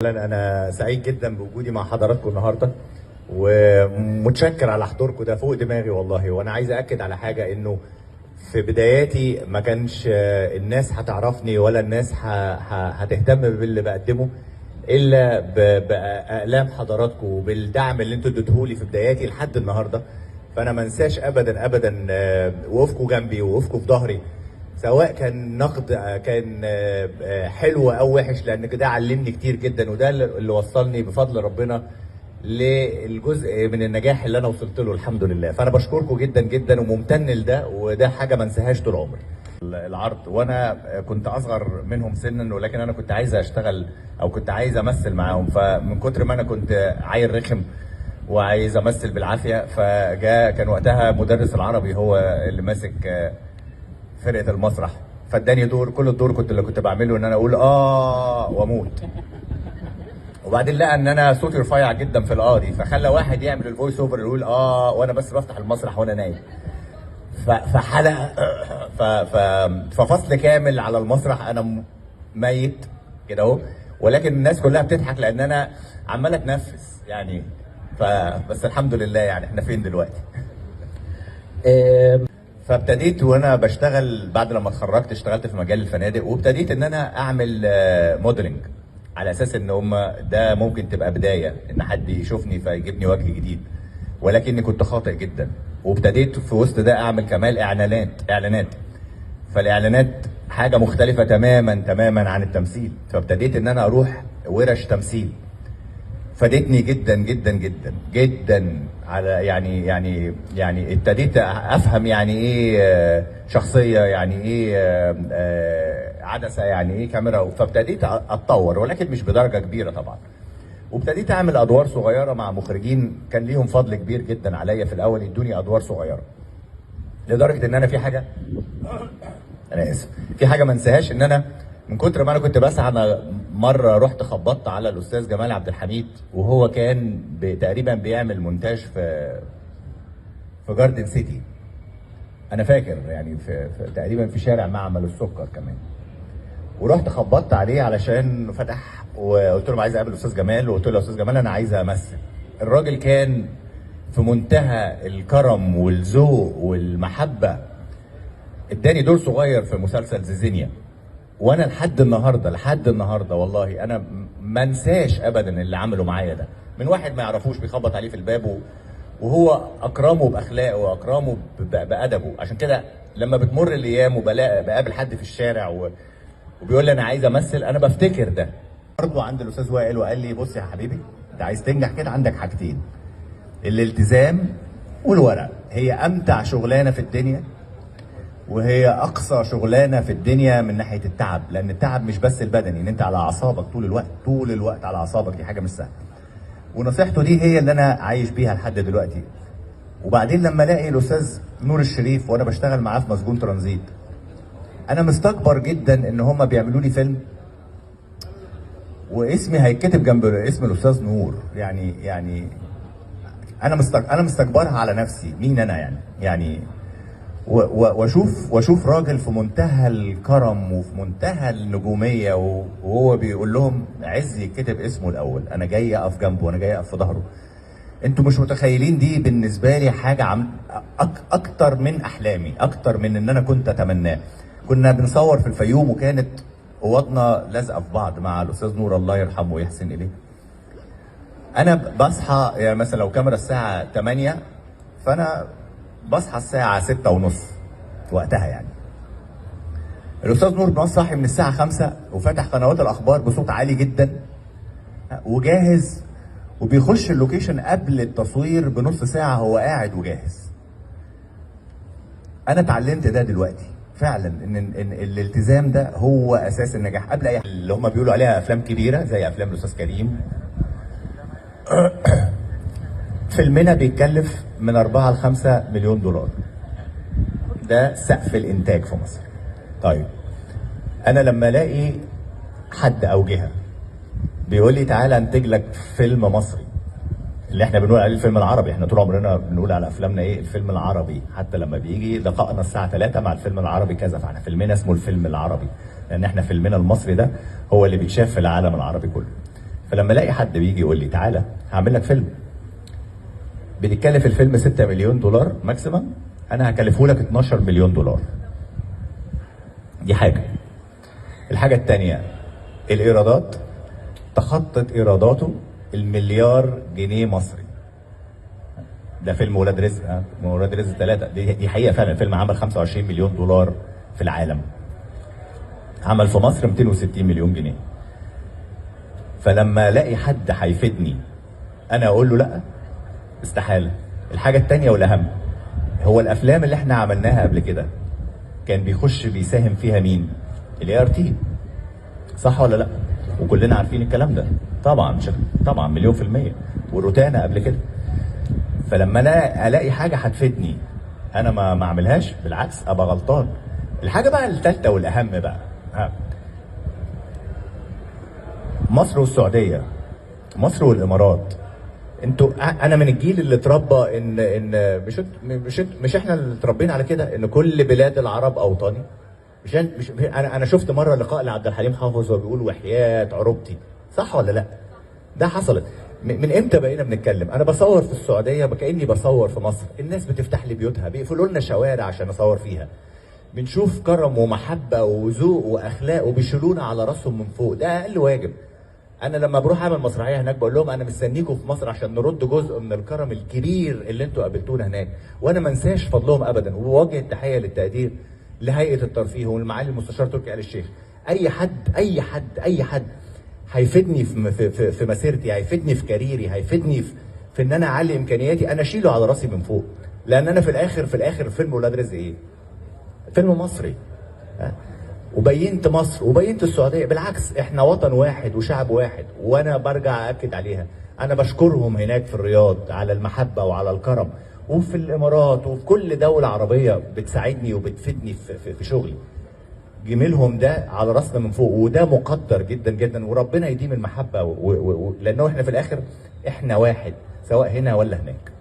اولا انا سعيد جدا بوجودي مع حضراتكم النهارده، ومتشكر على حضوركم، ده فوق دماغي والله. وانا عايز اكد على حاجة، انه في بداياتي ما كانش الناس هتعرفني ولا الناس هتهتم باللي بقدمه الا باقلام حضراتكم وبالدعم اللي انتوا اديتوهولي في بداياتي لحد النهارده. فانا ما انساش ابدا ابدا وقوفكم جنبي ووقوفكم في ظهري، سواء كان نقد كان حلو او وحش، لان ده علمني كتير جدا، وده اللي وصلني بفضل ربنا للجزء من النجاح اللي انا وصلت له الحمد لله. فانا بشكركم جدا جدا وممتن لده، وده حاجة ما انساهاش طول عمري. العرض وانا كنت اصغر منهم سنا، ولكن انا كنت عايز اشتغل او كنت عايز امثل معاهم، فمن كتر ما انا كنت عيل رخم وعايز امثل بالعافية، فجاء كان وقتها مدرس العربي هو اللي ماسك فرقه المسرح، فاداني دور. كل الدور كنت اللي كنت بعمله ان انا اقول واموت، وبعدين لقى ان انا صوتي رفيع جدا في الاه دي، فخلى واحد يعمل ال voice over يقول وانا بس بفتح المسرح وانا نايم. فحلقه ففصل كامل على المسرح انا ميت كده اهو، ولكن الناس كلها بتضحك لان انا عمال اتنفس يعني. فبس الحمد لله، يعني احنا فين دلوقتي؟ فابتديت وانا بشتغل بعد لما اتخرجت، اشتغلت في مجال الفنادق، وابتديت ان انا اعمل modeling على اساس ان هم ده ممكن تبقى بداية ان حد يشوفني فيجيبني وجه جديد، ولكني كنت خاطئ جدا. وابتديت في وسط ده اعمل كمان اعلانات، فالاعلانات حاجة مختلفة تماما تماما عن التمثيل، فابتديت ان انا اروح ورش تمثيل، فادتني جدا جدا جدا جدا على يعني يعني يعني ابتديت افهم يعني ايه شخصية، يعني ايه عدسة، يعني ايه كاميرا، فابتديت اتطور، ولكن مش بدرجة كبيرة طبعا. وابتديت اعمل ادوار صغيرة مع مخرجين كان ليهم فضل كبير جدا عليا في الاول، يدوني ادوار صغيرة، لدرجة ان انا في حاجة، انا اسف، في حاجة ما انساهاش، ان انا من كتر ما انا كنت بسعى، انا مرة رحت خبطت على الاستاذ جمال عبد الحميد، وهو كان تقريبا بيعمل مونتاج في جاردن سيتي، انا فاكر يعني في تقريبا في شارع معمل السكر كمان. ورحت خبطت عليه علشان فتح، وقلت له عايز اقابل الاستاذ جمال، وقلت له يا استاذ جمال انا عايز امثل. الراجل كان في منتهى الكرم والذوق والمحبة، اداني دور صغير في مسلسل زيزينيا، وانا لحد النهارده والله انا ما انساش ابدا اللي عمله معايا ده، من واحد ما يعرفوش بيخبط عليه في الباب، وهو اكرمه باخلاقه واكرمه بادبه. عشان كده لما بتمر الايام وبقابل حد في الشارع وبيقول لي انا عايز امثل، انا بفتكر ده. برضه عند الاستاذ وائل، وقال لي بص يا حبيبي، انت عايز تنجح كده عندك حاجتين، الالتزام والورق. هي امتع شغلانة في الدنيا، وهي اقصى شغلانة في الدنيا من ناحية التعب، لان التعب مش بس البدني، ان انت على اعصابك طول الوقت، طول الوقت على اعصابك، دي حاجة مش سهلة. ونصيحته دي هي اللي انا عايش بيها لحد دلوقتي. وبعدين لما الاقي الاستاذ نور الشريف وانا بشتغل معاه في مسجون ترانزيت، انا مستكبر جدا ان هم بيعملوا لي فيلم واسمي هيتكتب جنب اسم الاستاذ نور، يعني انا مستكبرها على نفسي، مين انا يعني واشوف راجل في منتهى الكرم وفي منتهى النجومية، وهو بيقول لهم عز يتكتب اسمه الاول، انا جاي اقف جنبه، انا جاي اقف في ظهره. انتوا مش متخيلين دي بالنسبة لي حاجة اكتر من احلامي، اكتر من ان انا كنت اتمناه. كنا بنصور في الفيوم، وكانت اوضنا لازقه في بعض مع الاستاذ نور الله يرحمه ويحسن اليه. انا بصحى يعني مثلا لو كاميرا الساعة 8، فانا بصحى الساعة 6:30 وقتها يعني. الأستاذ نور صاحي من الساعة 5 وفاتح قنوات الأخبار بصوت عالي جدا وجاهز، وبيخش ال location قبل التصوير بنص ساعة، هو قاعد وجاهز. أنا اتعلمت ده دلوقتي فعلا، إن الالتزام ده هو أساس النجاح قبل أي اللي هم بيقولوا عليها أفلام كبيرة زي أفلام الأستاذ كريم. فيلمنا بيتكلف من 4 ل 5 مليون دولار، ده سقف الانتاج في مصر. طيب انا لما الاقي حد او جهة بيقول لي تعالى انتج لك فيلم مصري، اللي احنا بنقول عليه الفيلم العربي، احنا طول عمرنا بنقول على افلامنا ايه؟ الفيلم العربي. حتى لما بيجي لقائنا الساعة 3 مع الفيلم العربي كذا، فاحنا فيلمنا اسمه الفيلم العربي، لان احنا فيلمنا المصري ده هو اللي بيتشاف في العالم العربي كله. فلما الاقي حد بيجي يقول لي تعالى هعمل لك فيلم بتتكلف الفيلم 6 مليون دولار maximum، انا هكلفه لك 12 مليون دولار. دي حاجة. الحاجة الثانية، الايرادات تخطت ايراداته المليار جنيه مصري. ده فيلم ولاد رزق، ها؟ ولاد رزق 3، دي حقيقة فعلا. الفيلم عمل 25 مليون دولار في العالم، عمل في مصر 260 مليون جنيه. فلما الاقي حد هيفيدني انا اقول له لا؟ استحالة. الحاجة الثانية والاهم، هو الافلام اللي احنا عملناها قبل كده كان بيخش بيساهم فيها مين؟ ال ART، صح ولا لا؟ وكلنا عارفين الكلام ده طبعا، طبعا 1,000,000%، وروتانا قبل كده. فلما انا الاقي حاجة هتفيدني انا ما اعملهاش، بالعكس ابقى غلطان. الحاجة بقى الثالثة والاهم بقى، ها، مصر والسعودية، مصر والامارات. انتوا انا من الجيل اللي اتربى ان مش مش مش احنا اللي اتربينا على كده، ان كل بلاد العرب اوطاني. مش مش انا شفت مرة لقاء لعبد الحليم حافظ وهو بيقول وحياه عروبتي، صح ولا لا؟ ده حصلت من امتى بقينا بنتكلم؟ انا بصور في السعودية كاني بصور في مصر، الناس بتفتح لي بيوتها، بيقفلوا لنا شوارع عشان اصور فيها. بنشوف كرم ومحبه وذوق واخلاق، وبيشيلونا على راسهم من فوق، ده اقل واجب. انا لما بروح اعمل مسرحية هناك بقول لهم انا مستنيكم في مصر عشان نرد جزء من الكرم الكبير اللي انتوا قابلتونا هناك، وانا ما انساش فضلهم ابدا. وبوجه التحية للتقدير لهيئة الترفيه والمعالي المستشار تركي آل الشيخ. اي حد اي حد اي حد هيفيدني في في في مسيرتي، هيفيدني في career ي، هيفيدني في ان انا اعلي امكانياتي، انا اشيله على راسي من فوق. لان انا في الاخر، في الاخر فيلم ولاد رزق ايه؟ فيلم مصري، ها؟ وبينت مصر وبينت السعودية. بالعكس احنا وطن واحد وشعب واحد، وانا برجع اكد عليها. انا بشكرهم هناك في الرياض على المحبة وعلى الكرم، وفي الامارات وفي كل دولة عربية بتساعدني وبتفيدني في شغلي. جميلهم ده على راسنا من فوق، وده مقدر جدا جدا، وربنا يديم المحبة لانه احنا في الاخر احنا واحد، سواء هنا ولا هناك.